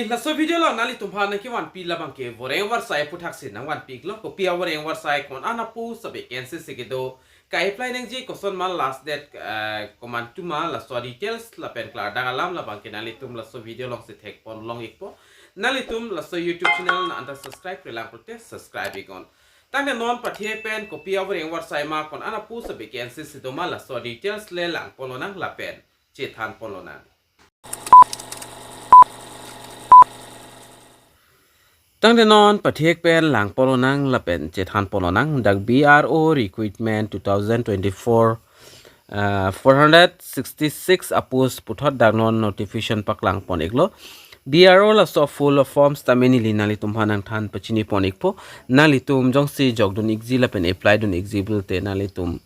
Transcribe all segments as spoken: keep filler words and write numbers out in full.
Laso video along nanglitum aphan nangkevanpi labangke voreng varsai aputhaksi nangvanpi-iklo. Kopi avoreng varsai, ko-an apost avacancy si kedo, ka-apply nangji koson ma, last date eh, komantu ma, laso details lapen klardak alam labangke nanglitum laso video alongsi thekpon long-ikpo. Nanglitum laso YouTube channel nang anta subscribe-re lang pulote subscribe-iknon. Tangte non pathek pen kopi avoreng varsai ma, ko-an apost avacancy si doma, laso details le langpon lonang lapen chethanpon lonang. Tangte non pathek pen langpon lonang lapen chethanpon lonang, dak B R O recruitment two thousand twenty-four, uh, four hundred sixty-six apost puthot dak non notification paklangpon-iklo. B R O laso full form sitame neli nanglitum aphan nangthan pachinipon-ikpo. Nanglitum jongsi jokdun-ikji lapen apply dun-ikji pulote nanglitum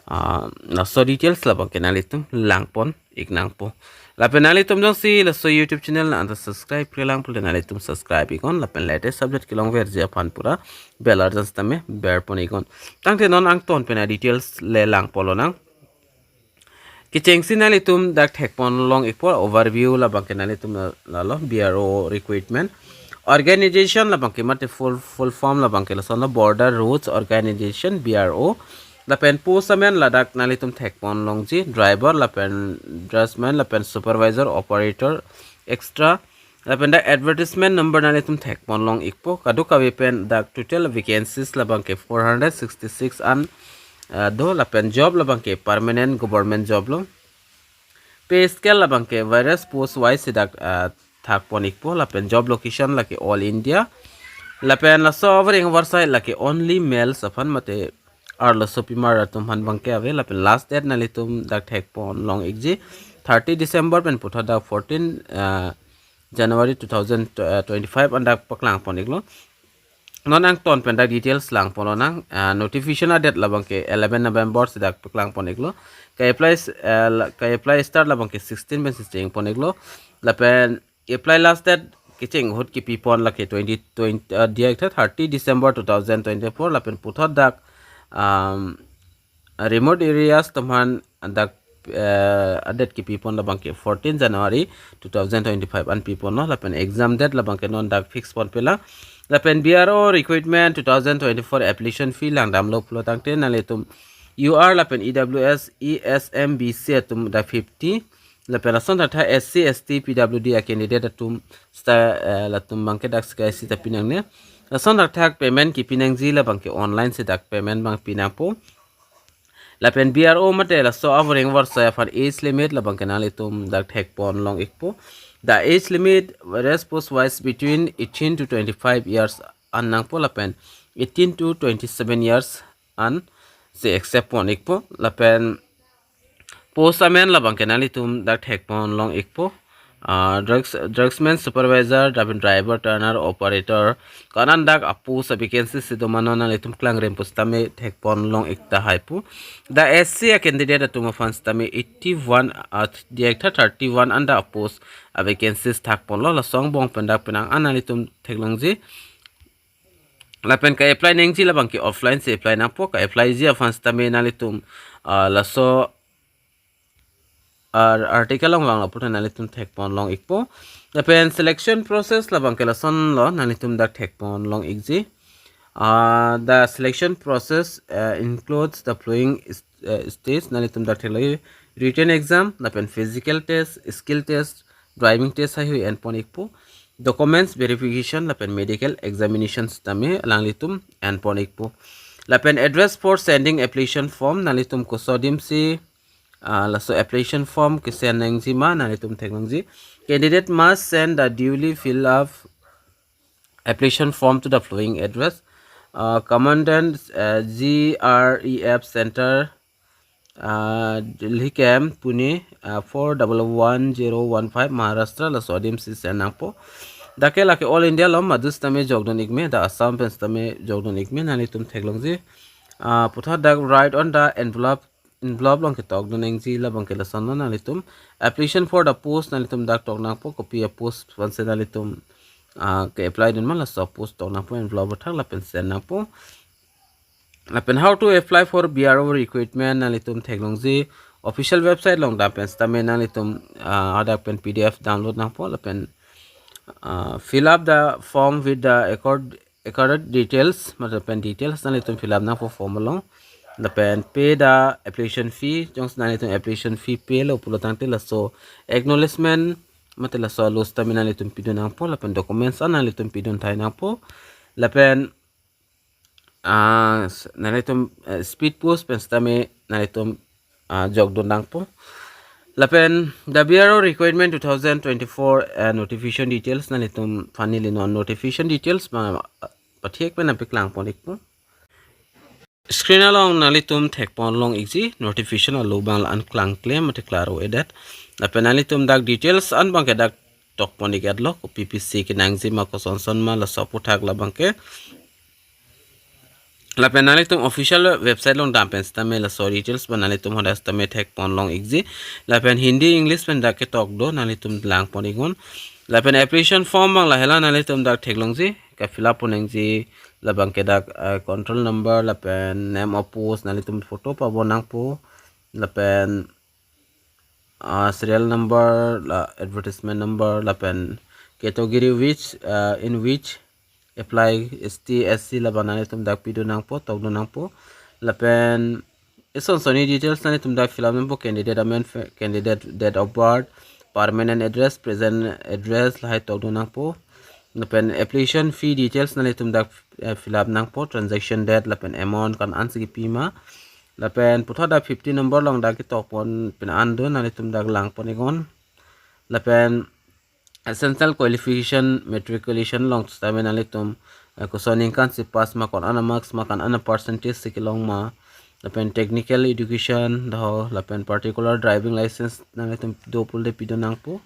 ah, laso details labangke nanglitum langpon-ik nangpo. Lapen nanglitum jongsi laso YouTube channel nang anta subscribe-re lang pulote nanglitum subscribe-iknon lapen latest update kelongverji aphan pura bell arjan sitame berpon-iknon. Tangte non angton pen adetails le langpon lonang. Kechengsi nanglitum dak thekpon long-ikpo, overview labangke nanglitum la-, lalo B R O recruitment. Organization labangke mate full, full form labangke lasonlo, Border Roads Organization, B R O. Lapen post amen ladak nanglitum thekpon longji, driver lapen draftsman lapen supervisor, operator, extra. Lapen dak advertisement number nanglitum thekpon long-ikpo. Kadokave pen dak total vacancies labangke four hundred sixty-six an, ah, do, lapen job labangke permanent government job lo. Pay scale labangke various post wise si dak, ah, thakpon-ikpo, lapen job location lake all India. Lapen laso avoreng varsai lake only males aphan mate arlosopimar atum aphan abangke ave, lapen last date nanglitum dak thekpon long-ikji thirty December pen puthot dak fourteen, ah, January two thousand twenty-five an dak paklangpon-iklo. Non angton pen dak details langpon lonang, ah, notification adate labangke eleven November si dak paklangpon-iklo. Ka-apply s-, eh, la-, ka-apply start labangke sixteen pensi chengpon-iklo. Lapen apply last date kecheng ahut kepipon lake twenty twenty, ah, diak tha thirty December two thousand twenty-four, lapen puthot dak, um, remote areas atum aphan dak, eh, adate kepipon labangke fourteen January two thousand twenty-five an piponlo, lapen exam date labangke non dak fix ponpelang. Lapen B R O recruitment two thousand twenty-four application fee langdamlo pulo tangte nanglitum U R lapen E W S, E S M B C atum dak fifty, lapen lason thakthak S C, S T, P W D a candidate atum sita, eh, latum abangke dak sika isi ta pinangne. Lason thakthak payment kepinangji labangke online si dak payment abang pinangpo. Lapen B R O mate laso avoreng varsai aphan age limit labangke nanglitum dak thekpon long-ikpo. The age limit various post wise between eighteen to twenty-five years an nangpo, lapen eighteen to twenty-seven years an si accept pon-ikpo. Lapen post amen labangke nanglitum dak thekpon long-ikpo. Ah, drafts-, draftsman, supervisor, lapen driver, turner, operator, ko-an an dak apost avacancy si doma, non nanglitum klangrem pusitame thekpon long-ik tahai pu. The S C a candidate atum aphan sitame eighty-one, ah, diak tha thirty-one an dak apost avacancies thakponlo, laso angbong pen dak penang an nanglitum theklongji. Lapen ka-apply nangji labangke offline si apply nangpo, ka-applyji aphan sitame nanglitum, ah, laso ar-, article along vanglo puta nanglitum thekpon long-ikpo. Lapen selection process labangke lasonlo, nanglitum dak thekpon long-ikji. Ah, the selection process, uh, includes the following is-, uh, stage, nanglitum dak theklo: written exam, lapen physical test, skill test, driving test haihui enpon-ikpo. Documents verification lapen medical examination sitame alanglitum enpon-ikpo. Lapen address for sending application form, nanglitum koso adim si, ah, laso application form kesend nangji ma nanglitum theklongji. Candidate must send the duly filled up application form to the following address: uh, Commandant, uh, G R E F Center, uh, Delhi Camp, Pune, uh, four double one zero one five, Maharashtra, laso adim si send nangpo. Dak ke lake all India lo, madu sitame jokdun-ik me, dak Assam pen sitame jokdun-ik me, nanglitum theklongji. Uh, puthot dak write on the envelope, envelope along ketokdun nangji labangke lasonlo, nanglitum application for the post nanglitum dak tok nangpo, kopi apost aphansi nanglitum, ah, ke-apply dun ma, laso post tok nangpo envelope athak lapen send nangpo. Lapen how to apply for B R O recruitment nanglitum theklongji, official website along dam pen sitame nanglitum, ah, hadak pen P D F download nangpo, lapen Uh, fill up the form with the accurate, accurate details, mate lapen details nanglitum fill up nangpo form along. Lapen pay the application fee, jongsi nanglitum application fee pay lo pulo tangte laso acknowledgement mate laso alu sitame nanglitum pidun nangpo, lapen documents an nanglitum pidun thai nangpo. Lapen ah, s- nanglitum eh, speed post pen sitame nanglitum ah, jokdun nangpo. Lapen the B R O requirement two thousand twenty-four eh, notification details nanglitum aphan neli non notification details ma ah, pathek pen nangpaklang pon ikpo. Screen along nanglitum thekpon long ikji notification alu abang la-an klangklem mate klaro-edet. Lapen nanglitum dak details an abangke dak tokpon ik-etlo, kopi pisi kenangji ma, kosonson ma laso aphuthak labangke. Lapen nanglitum official website along dam pen sitame laso details abang nanglitum hadak sitame thekpon long ikji. Lapen Hindi, English pen dak ketok do, nanglitum langpon iknon. Lapen application form abang lahelo, nanglitum dak theklongji, ka-fill up pon nangji, labangke dak eh, control number lapen name of post, nanglitum photo pabon nangpo, lapen ah, serial number, la advertisement number, lapen category which uh, in which apply, S T, S C, labang nanglitum dak pidun nangpo, tokdun nangpo. Lapen ison soni details nanglitum dak fill up nangpo, candidate amen, candidate date of birth, permanent address, present address, lahai tokdun nangpo. Lapen application fee details nanglitum dak eh, fill up nangpo, transaction date lapen amount ko-an si kipi ma. Lapen puthot dak fifty number along dak ketokpon pen an do, nanglitum dak langpon iknon. Lapen essential qualification, matriculation along sitame nanglitum eh, koson aningkan si pass ma, ko-an amarks ma, ko-an apercentage si kelong ma. Lapen technical education do, lapen particular driving license nanglitum do pulote pidun nangpo.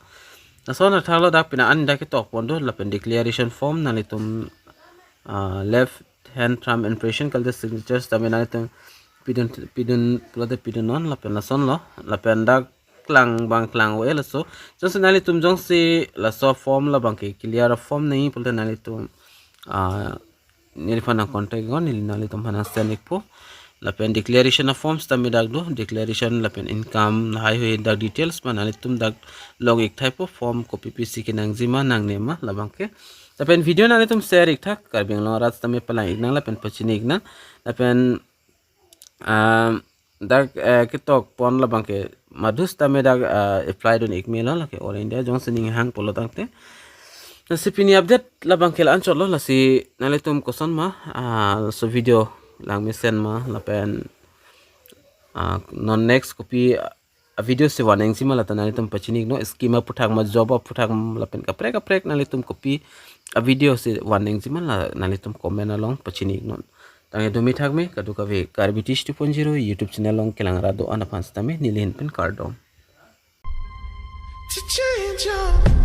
Lason athalo dak pen an dak ketokpon do, lapen declaration form nanglitum ah, left hand thumb impression kalite signatures tame nanglitum pidun pidun pulote pidunnon, lapen lasonlo. Lapen dak klang abang klang-o-e laso. Jongsi nanglitum jongsi laso form labangke clear form nangji pulote nanglitum ah, neliphan nang contact iknon, neli nanglitumphan nang send ikpo. Lapen declaration of forms tame dak do, declaration lapen income lahai hui dak details abang nanglitum dak long ik thaipo, form kopi pisi kenangji ma nangne ma labangke. Lapen video nanglitum share ik tha, Karbi Anglong arat sitame palang iknang lapen pachini iknang. Lapen ah, dak eh, ketokpon labangke madu sitame dak ah, apply dun ik melo, lake All India jongsi ning hang pulo tangte. Lasi pini update labangke la-an chotlo, lasi nanglitum koson ma ah, laso video langmesen ma, lapen ah, non next kopi ah, video si van nangji ma, lata nanglitum pachini iknon, scheme aphuthak ma, job aphuthak ma, lapen kaprek kaprek nanglitum kopi ah, video si van nangji ma, la nanglitum comment along pachini iknon. Tangte dumi thakme kadokave, Karbi Tish two point zero YouTube channel along kelang rat do-an aphan sitame neli ahin pen kardom. To change your